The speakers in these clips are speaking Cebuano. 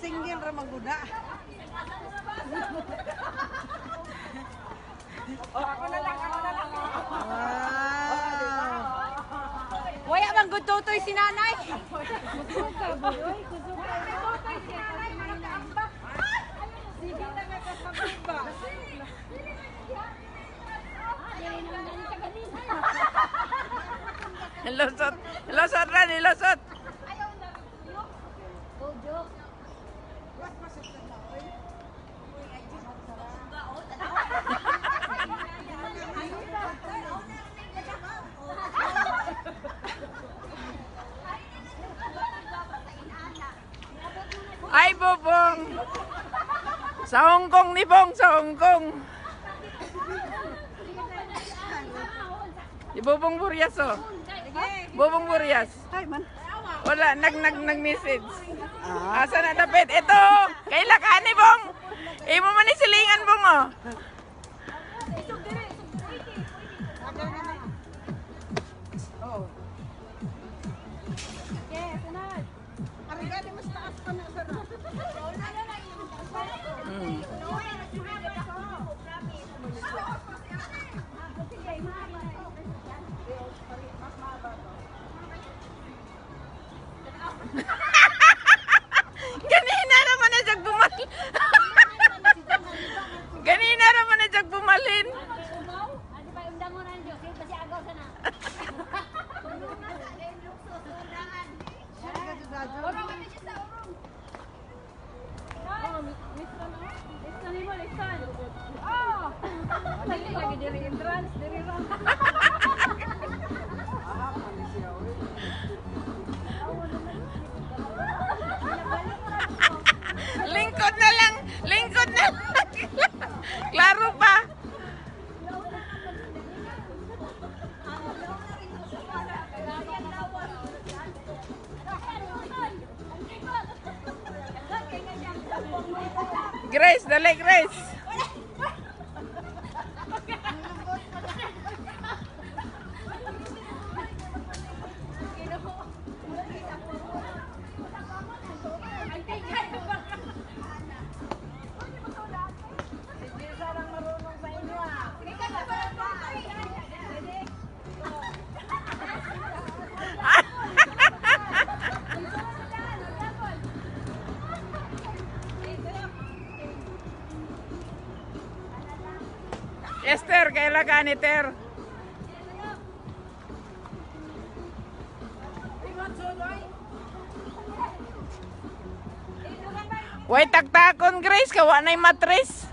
Single ra maguna. Oh, ako na lang, ako na lang. Wow. Waya bang good totoy si nanay? Sige na nga kasabay ba? Lusot. Lusot ran, lusot. Ay, Bobong. Sa Hong Kong ni Bong, sa Hong Kong. Di Bobong Burias, oh. Bobong Burias. Hi man. Wala, nag nag nag message. Asa na dapat? Ito, kaila ka ni Bong. Imo man ni silingan, Bong, oh. Arigani mas taas pa na sa Ganina naman na siyang bumalin. Ganina naman na siyang bumalin. Ano pa yung dangonan Diyos? Yung kasi agaw sana. Dili lagi diri entrance, diri ra. Lingkod na lang. Lingkod na lang. Klaro pa. Grace, dali Grace. Sige, sarang marunong sa inyo ah. Esther, kaila ka ni Ter? Way taktakon Grace, kawa na'y matres.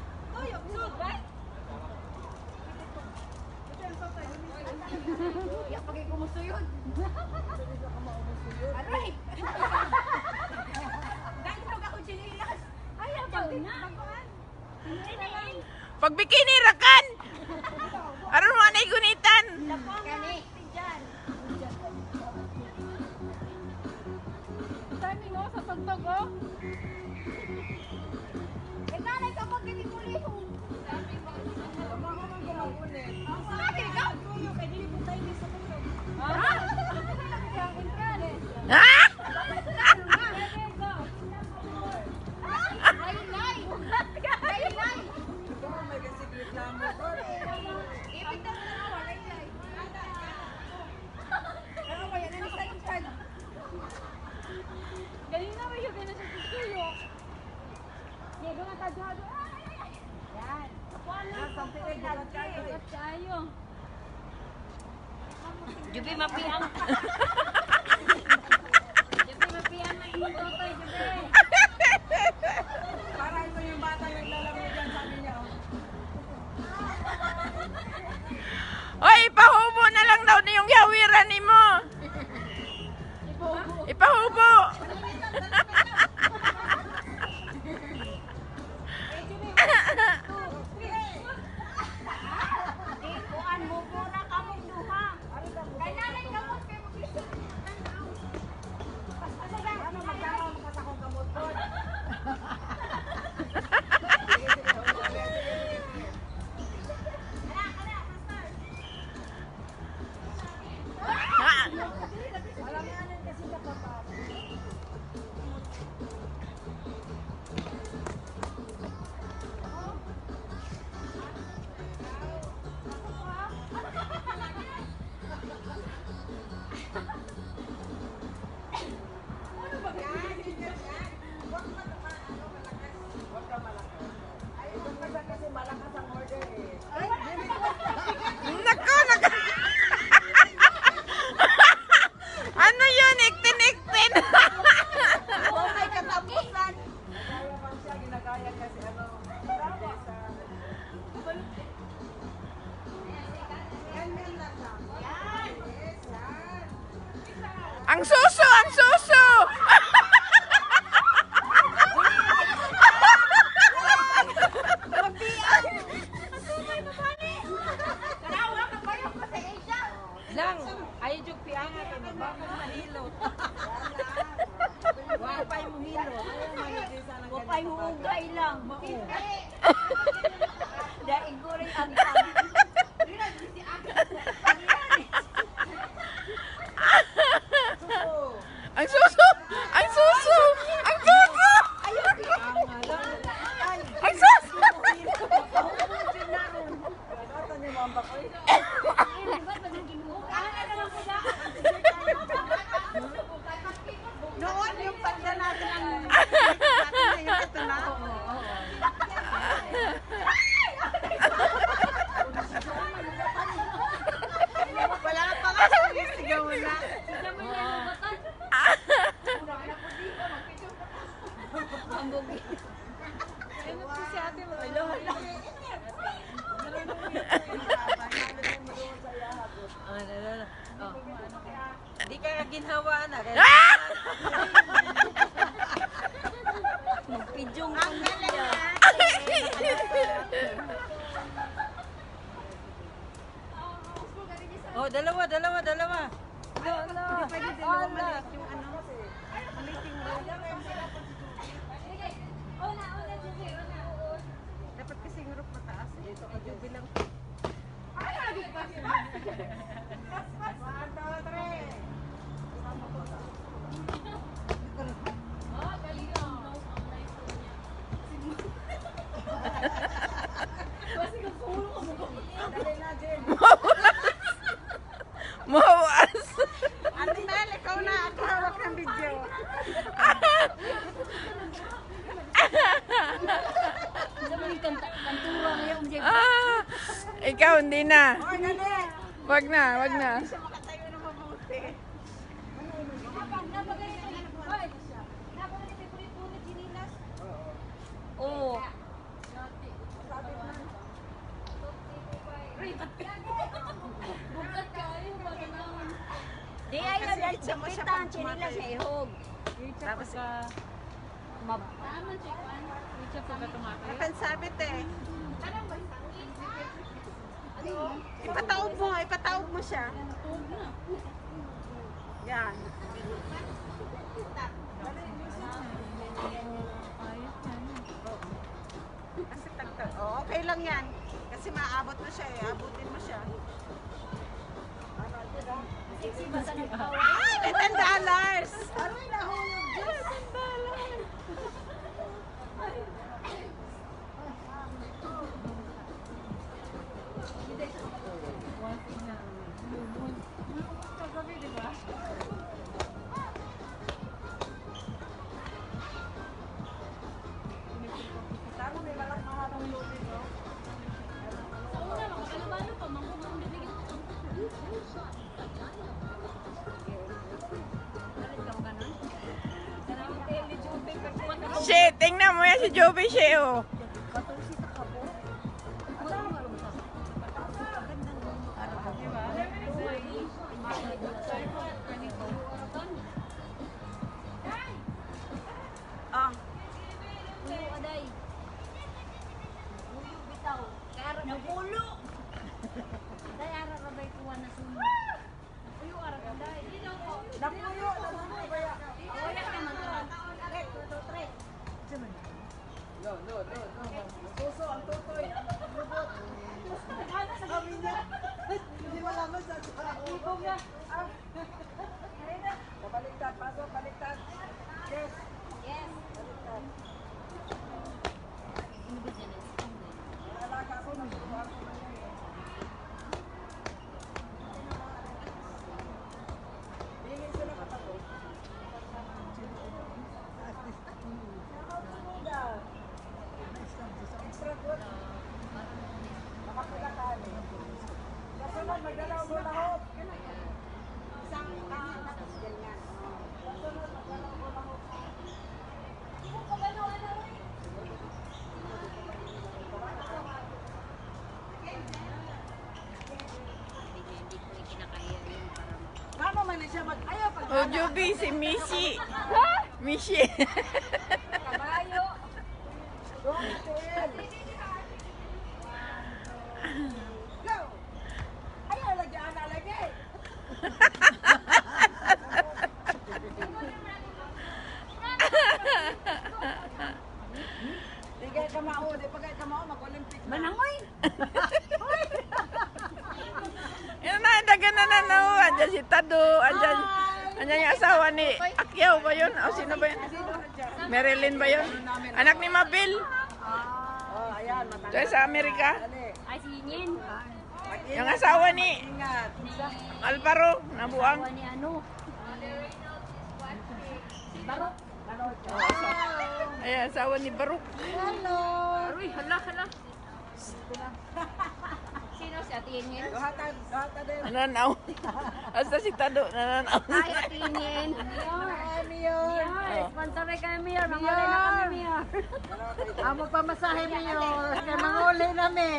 Ayaw na. Pag bikini rakan. Aron mo anay gunitan. Kani. Timing oh, sa tugtog oh. Ha? Ganina ba yung ganun sa tuyo? Diego nga tadyado. Ay, ay, ay. Yan. Sugat kayo. Jubi mapiang. Jubi mapiang na imong totoy, Jubi. Para ito yung bata naglalaro dyan, sabi niya. Oh. Oy, ipahubo na lang daw niyong yawiran nimo. Ipahubo. Di kuan mo pura kamong duha. Kay nanay kamot kay mo gisul. Ano, magkano ang katakong gamot doon? Ha? Ang suso! Ang suso! Lang, ayaw jug pianga kay mabaka mahilo. Wa pay mo hilo. Wapay huugay lang. Dahil ko rin ang tang. Ang suso! Ang suso! Ang suso! Ang suso! Noon yung panda natin ang natin na yung ito na. Wala pa nga sumisigaw na. Di ka ginhawa na. Ah! Magpidyong kang siya. Oh, dalawa, dalawa, dalawa. Dalawa. Pwede dalawa, maliit yung ano. Maliit yung rope. Una, una, Juby, una. Dapat kasi yung rope mataas. Dito ka, Juby lang. Mawas! Ate Mel, ikaw na. Ako hawak ng video. Sa mga kantura ngayon. Ah! Ikaw, hindi na. Oh, dali. Wag na, wag na. Siya makatayo na mabuti. Oo. Bukat kayo, maganawan. Di ay Kasi itsa mo siya nagpita ang pag chinilas sa ihog. Tapos, Mab Tama, check one. napansabit eh. Ipataob mo, ipataob mo siya. Yan. Kasi tagtag. Oh, okay lang yan. Kasi maabot mo siya eh. Abutin mo siya. sexy ba sa nagpawa? Ay, may $10! Aray, nahulog. Sa una, makabalo-balo pa, manghuhong bibigyan. Shit, tingnan mo yan si Joby, shit, oh. Oh, Ulo aday. Ulo bitaw. Kaya napulo. Day ara ra bay kuha na sumo. Napuyo ara ka day. napuyo, napuyo ba yan? Wala ka man to. Baliktad, pasok, baliktad. Yes. Yes. Hindi ko kinakaya yun para Kamo man na siya mag-ayaw pag Oh, Juby, si Mishi. Mishi. Kabayo. Go! Ayaw lagi, ana lagi. Di kay kamao, di pa kay kamao mag-Olympic. Manangoy. Yan na, dagan na na na. Andyan si Tado. Andyan, andyan yung asawa ni Akyaw ba yun? O sino ba yun? Marilyn ba yun? Anak ni Mabil. Oh, ayan, matanda. Diyan sa Amerika. Dali. Ay, si Nyen. Yung asawa ni Ingat. Alvaro, nabuang. Asawa ni ano. Barok. Ay, asawa ni Baruk. Hello. Uy, hala, hala. Sino si Ate Nyen? Duhatan, duhatan din. Nananaw. Hasta si Tado, nananaw. Hi, Ate Nyen. Hi, Mayor. Mayor, sponsor kay Mayor. Mangulay na kami, Mayor. Amo pa masahe, Mayor. Kay manguli na mi.